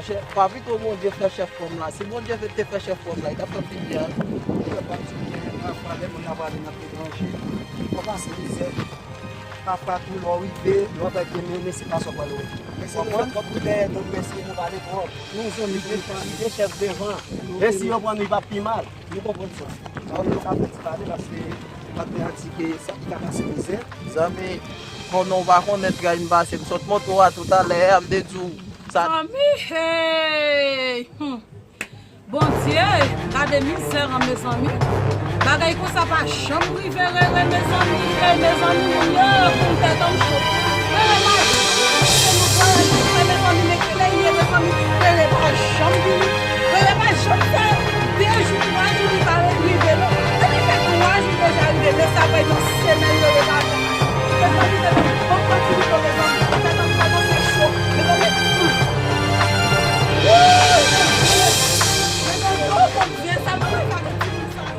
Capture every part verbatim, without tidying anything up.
Chè-, pa pito Bondye fè chèf pòm la. Si Bondye te fè chèf pòm la, li t ap fè pi byen. Pafwa, lè moun ap ale nan etranje, w ap pase mizè. Pafwa tou, lè w rive, lè w ap gen mennen, se pa sa w pral wè. Konprann? Twòp boutèy, donk, mèsi, nou pale twòp. Nou zanmi, li gen chèf devan. E si yo pran nou, li p ap pi mal. Nou konprann sa. Sa w ka fè ti pale, paske w ap pratik sa ki ka pase mizè. Zanmi, konnen w pa konnen tray m pase. M sot montre w a toutalè a, m te di w sa. Zanmi, hey! Hmm. Bondye, gade mizè an, mezanmi. Bagay konsa pa janm rive rere, mezanmi. Ey, mezanmi, moun yo, pou m tèt an m cho. Rere pa janm rive, mezanmi, men kilè l ye, mezanmi. Rere pa janm vini. Rere pa janm fè de jou, twa jou, li pa rive, non. Depi fè twa jou, deja rive, men sa fè yon semèn, rere pa vini. Mezanmi, mezanmi, bon, kontinye, mezanmi. Tèt an kòmanse cho. Mezanmi, hmm. Wouy! Mezanmi, oh, Bondye, sa mwen fè avèk timoun sa yo.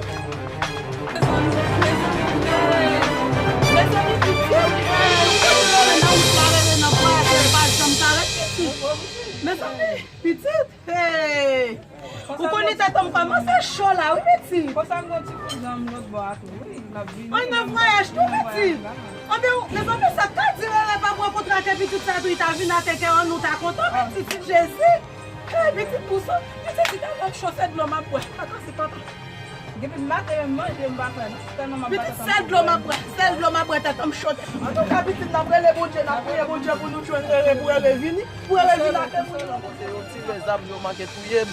Mezanmi, mezanmi, mezanmi, pitit, ou konnen rele nan wout la, rele nan bwa, rele pa janm parèt, pitit. Mezanmi, pitit, hey. Ou konnen tèt an m kòmanse cho la, wi, pitit. Konsa m gen yon ti kouzen m lòt bò a tou, wi, l ap vini. An nan vwayaj tou, pitit. Anben, mezanmi, sa t ka di rele pa pran kontra ke pitit sa tou, li ta vin atake an nou ta kontan, pitit, Jezi. Hey, pitit, pou sa, pitit, si ta lòt cho, se dlo m ap bwè. Atann, si papa. Depi maten menm manje m pa fè non. Tèlman m ap bat ansanm. Pitit, sèl dlo m ap bwè, sèl dlo m ap bwè, tèt an m cho. Antouka, pitit, n ap rele Bondye, n ap priye Bondye pou nou jwenn rere, pou rere vini, pou rere vini ak moun yo. Se yon ti lè zam yo manke touye m.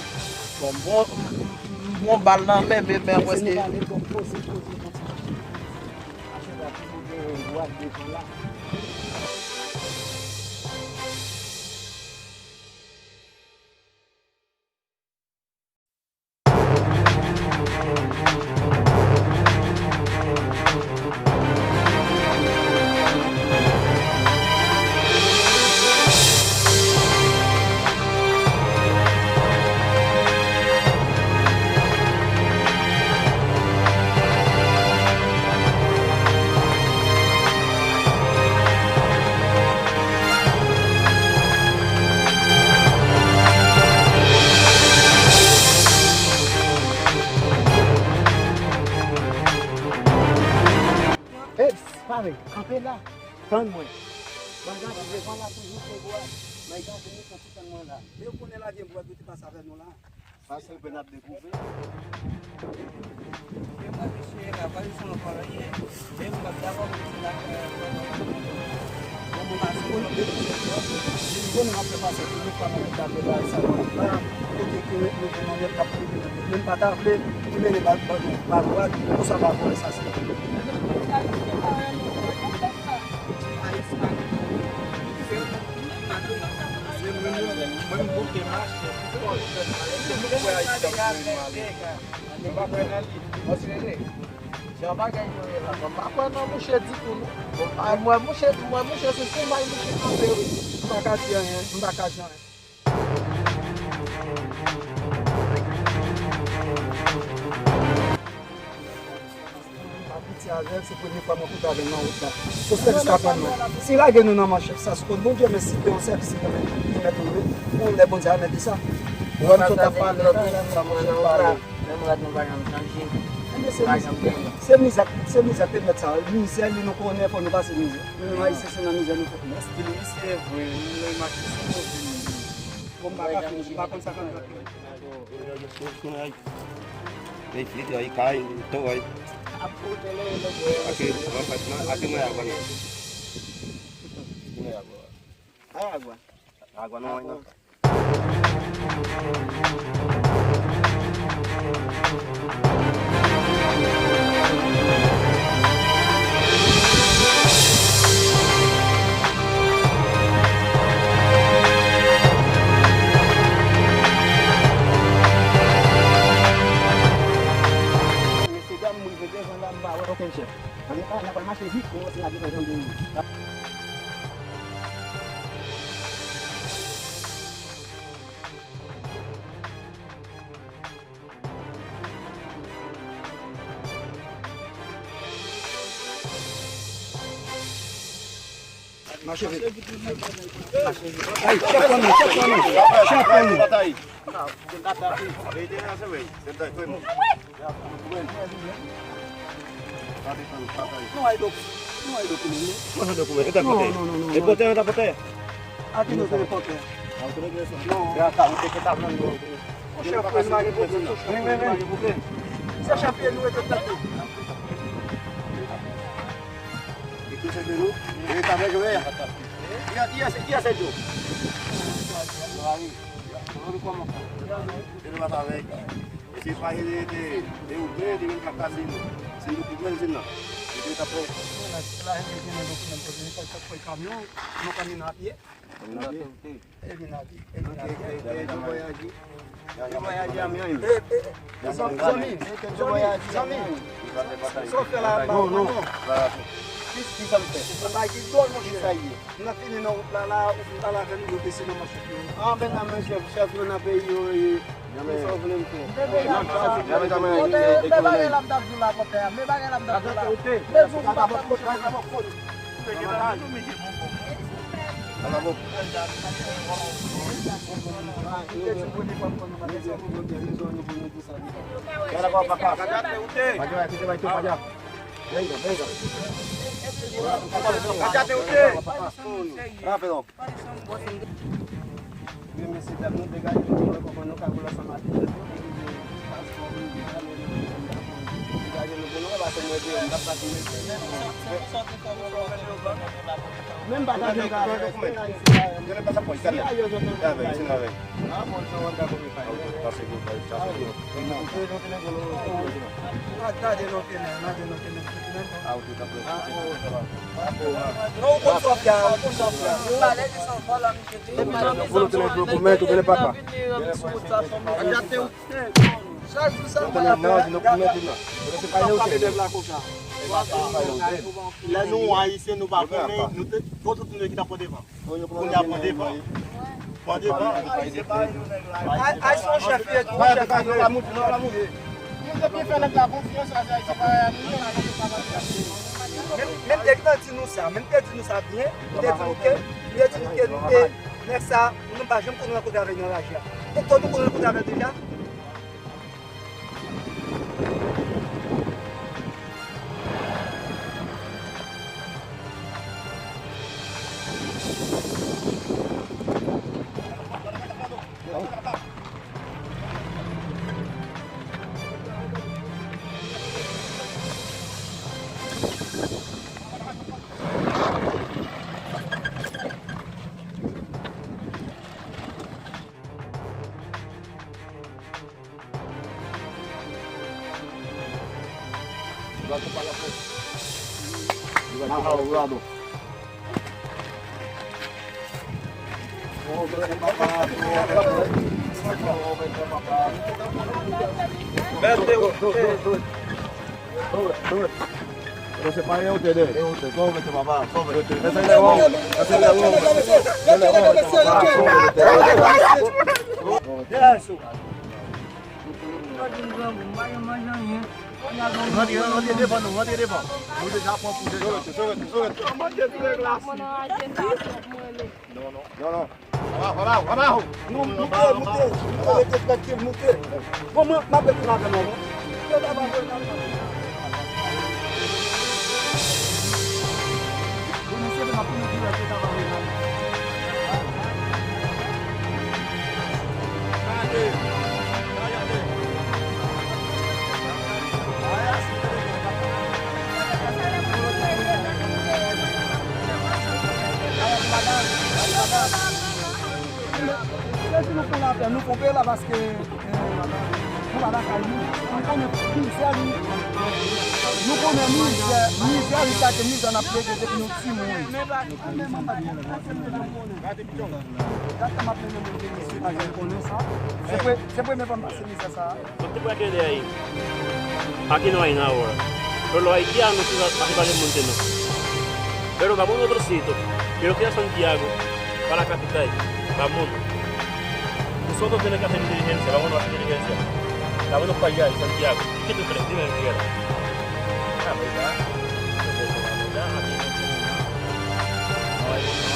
Bon, bon, m pran bal nan men, men, men, prèske. Eps, pare, kanpe la. Tann mwen. Bagay devan la toujou se bwa. Bagay nou soti tann mwen la. Men ou konnen la gen bwa ki te pase avè nou la. Pase l, n ap dekoupe. Men mwen, mesye, la, pa li son kòlòyè. Men mwen, m ap dakò pou ti la, euh, bon, bon, bon, bon. Bon, bon, pase, bon, bon, bon, bon. Bon, bon, m ap fè pase, tout fwa mwen mèt tape la, sa, bon, pa, kote ki mèt nou, bon, mwen mèt ap prive, men m pa ta vle, ki mennen ba, ba, ba, ba, konsa, ba, vòlè sa, se. Se mwen, mwen, mwen bouke mache pou fòs. Se pou kwè Ayiti ap voye nou ale. Nou pa kwè nan li. Mwen serye. Jan bagay yo ye la, mwen pa kwè nan mouche ditou, non. Bon, a, mwen mouche, mwen mouche sou konbay mouche kanpe, wi. M pa ka di anyen, m pa ka di anyen. Pa piti avè l, se premye fwa mwen koute avè l nan wout la. Se sèvis k ap rann mwen. Si lage nou nan manchèt sa, se kont Bondye, men si te yon sèvis li renmen, li mèt nou, wi. Ou lè Bondye a mèt di sa. Ou wè m sot ap pale la, la, la, manchèt pale. Menm rad nou pa janm chanje. Enben, se mizè, se mizè, se mizè te mèt sa. Mizè, li nou konnen, fò nou pase mizè. Nou menm Ayisyen, se nan mizè nou fèt. Mwen stil misye vre, nou lè mache sou kote nou. Bon, m pa ka fini, m pa konn sa k ap fèt. Netflix, ay, kay, toy. Ake, an fèt, non, ake mwen agwa, non. Mwen agwa. Ay, agwa. Agwa, non, non. Mesye dam, m rive devan la, m pa wè okenn chèf. Ann, n ap mache vit, nou wè si n a gen tan jwenn moun. Mache vit. Ay, chèf an nou, chèf an nou, chèf an nou. Nou ay dok-, nou ay dokiman, non? Mwen fè dokiman, e ta pòtè. Non, non, non, non, e non. Pòtè, e ta pòtè. A ki nou te pòtè? Non. Monchè, frè, nou pa gen pwoblèm, non. Wi, wi, wi. Se chèf nou rete tèt nou. E ki chèf nou? E ta fè jwè. Ki a, ki a, ki a se Djo? Mari. Mari kòman? E nou pa avèk. E se pa de, de, de ou de, de menm kap kase nou. Se nou pwoblèm, se nan. E te ta fè. La, la, gen nan dokiman, paske nou pa t ap fè kamyon, nou kamyon a pye. Kamyon a pye. E vin a pye, e vin a pye. Ok, e, e, Djo vwayaje. Djo vwayaje a mwen. E, e, zanmi, zanmi, zanmi. Sa w fè la, non, non. Ki, ki sa m fè? Sa bay ki dwòl, monchè. Ki sa ye? N ap fini nan wout la, la, ou fin pale avè nou, yo deside nan machin yo. Ah, ben, nan men chèf, chèf yo nan peyi yo, e, men sa w vle m fè. Kote, men bagay la m t ap di w la, pòpè a, men bagay la m t ap di w la. Men jou m pa fè, monchè. Mesye dam, nou degaje nou pou nou wè kòman nou ka boule ansanm avèk nou. Degaje nou pou nou wè, paske mwen deyò, m t ap pase mesye. Menm pa ta gen kare. Non, ou konn sa w fè a, ou konn sa w fè a. Pale de sa w fè la, misye. Depi nan mizè, misye vin nan vin nan sou wout la, fò misye. Chak jou sa, nou pa nan pale de nèg la konsa. Lè nou Ayisyen, nou pa konnen, nou te, fò tout moun ki t ap pran devan. Kounye a pran devan. Pran devan. Ay, ay, se yon chèf li ye tou, yon chèf li ye. Menm, menm te di nou sa, menm te di nou sa byen, te di nou ke, te di nou ke nou te, nèg sa, nou pa janm konn rankontre avè l nan raje a. E kò nou konn rankontre avè l deja? Rantre, rantre devan nou, rantre devan. Nou deja pran pou deja. Non, non. Abajo, abajo, abajo. Non, moute, moute, moute, rete trankil, moute. Bon, mwen, m ap retounen avè nou, non. Yo ta va voye nan. Bon, mesye, m ap tounen dirèk, yo ta va voye nan. Gade, gade. Yo di nou pran lapè, nou konpe la paske, eh, nou pa lakay nou. Nou konnen mizè li, nou konnen mizè, mizè li, sa ke mizè n ap plede depi nou timoun. Gade m ap plede moun ke mizè, pa janm konnen sa. Se pre-, se premye fwa m pase mizè sa a. Mwen te prèke de ahí. Aquí no hay nada ahora. Pero los haitianos sí va a llevar el monte, no. Pero vamos a otro sitio. Quiero ir a Santiago, para la capital. Vamos. Nosotros tenemos que hacer inteligencia, vámonos a hacer inteligencia. Vámonos para allá, en Santiago. ¿Y qué tú crees? Dime, Miguel. Ah, verdad. Eso es verdad, aquí no tiene nada. No hay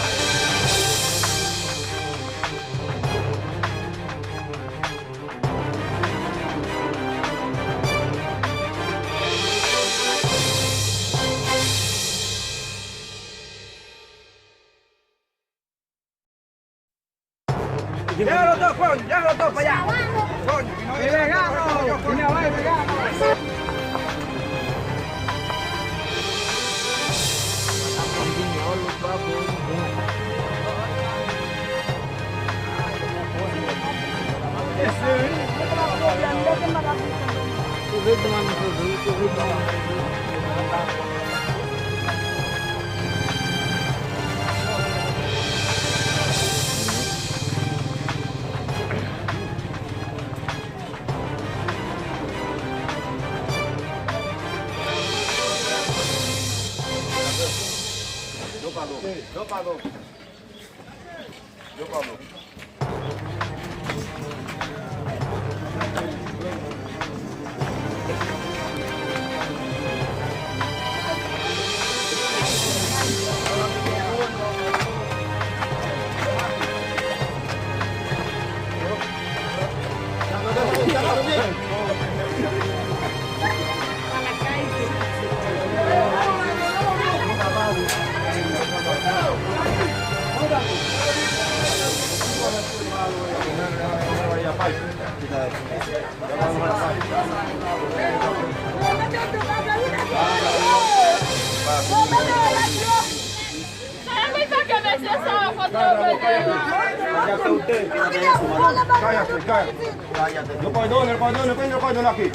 Yo pardone, pardone, pardone aqui.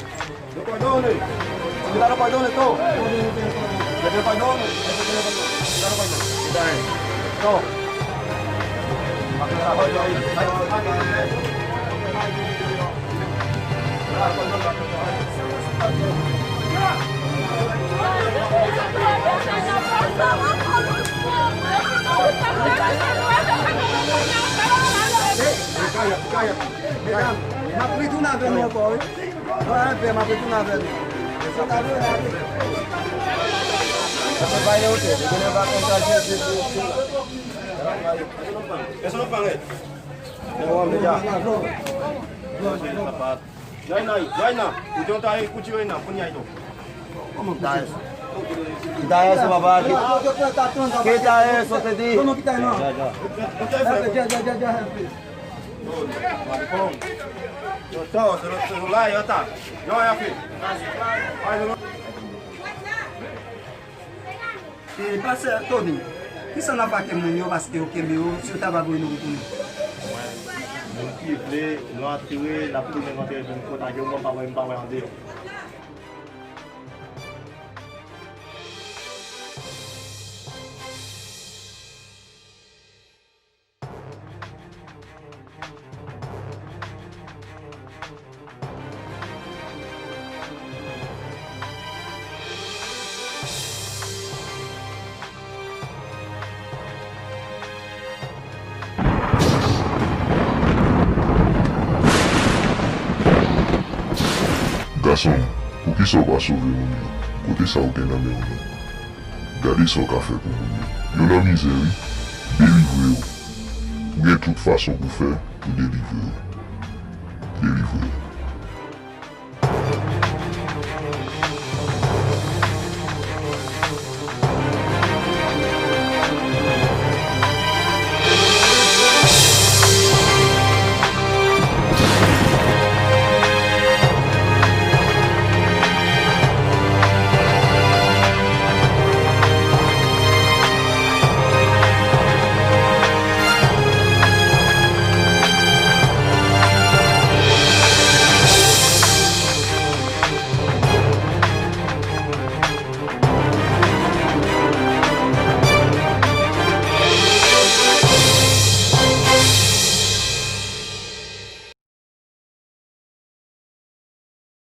Yo pardone. Yo pardone, to. Yo pardone. Yo pardone. To. Medam, m ap retounen avè nou ankò, wi. Mwen anpè, m ap retounen avè nou. Sa ta vle la, wi. Sa se pa yon te, li gen yon vakans a jwe, jwe, jwe, jwe. Eso no paga. Yo, Jaina, Jaina, ou te yon ta kouti Jaina, pou n ay do. Kita eso, papa, ki-, kita eso, te di. Ou te fè. Yo, to, se lo, se lo la, yo ta. Yo, ya fe. E, pastè Tony, kisa n ap ba kè moun yo, paske yo kenbe yo, si yo ta va voye nou retounen? Mwen, moun ki vle, nou atire, n ap tounen nan teren pou n kontage yo, mwen pa wè, m pa wè andeyò. Gason, poukisa w pa sove moun yo? Kote sa w gen nan men w lan? Gade sa w ka fè pou moun yo. Yo nan mizè, wi. Delivre yo. Ou gen tout fason pou fè pou delivre yo.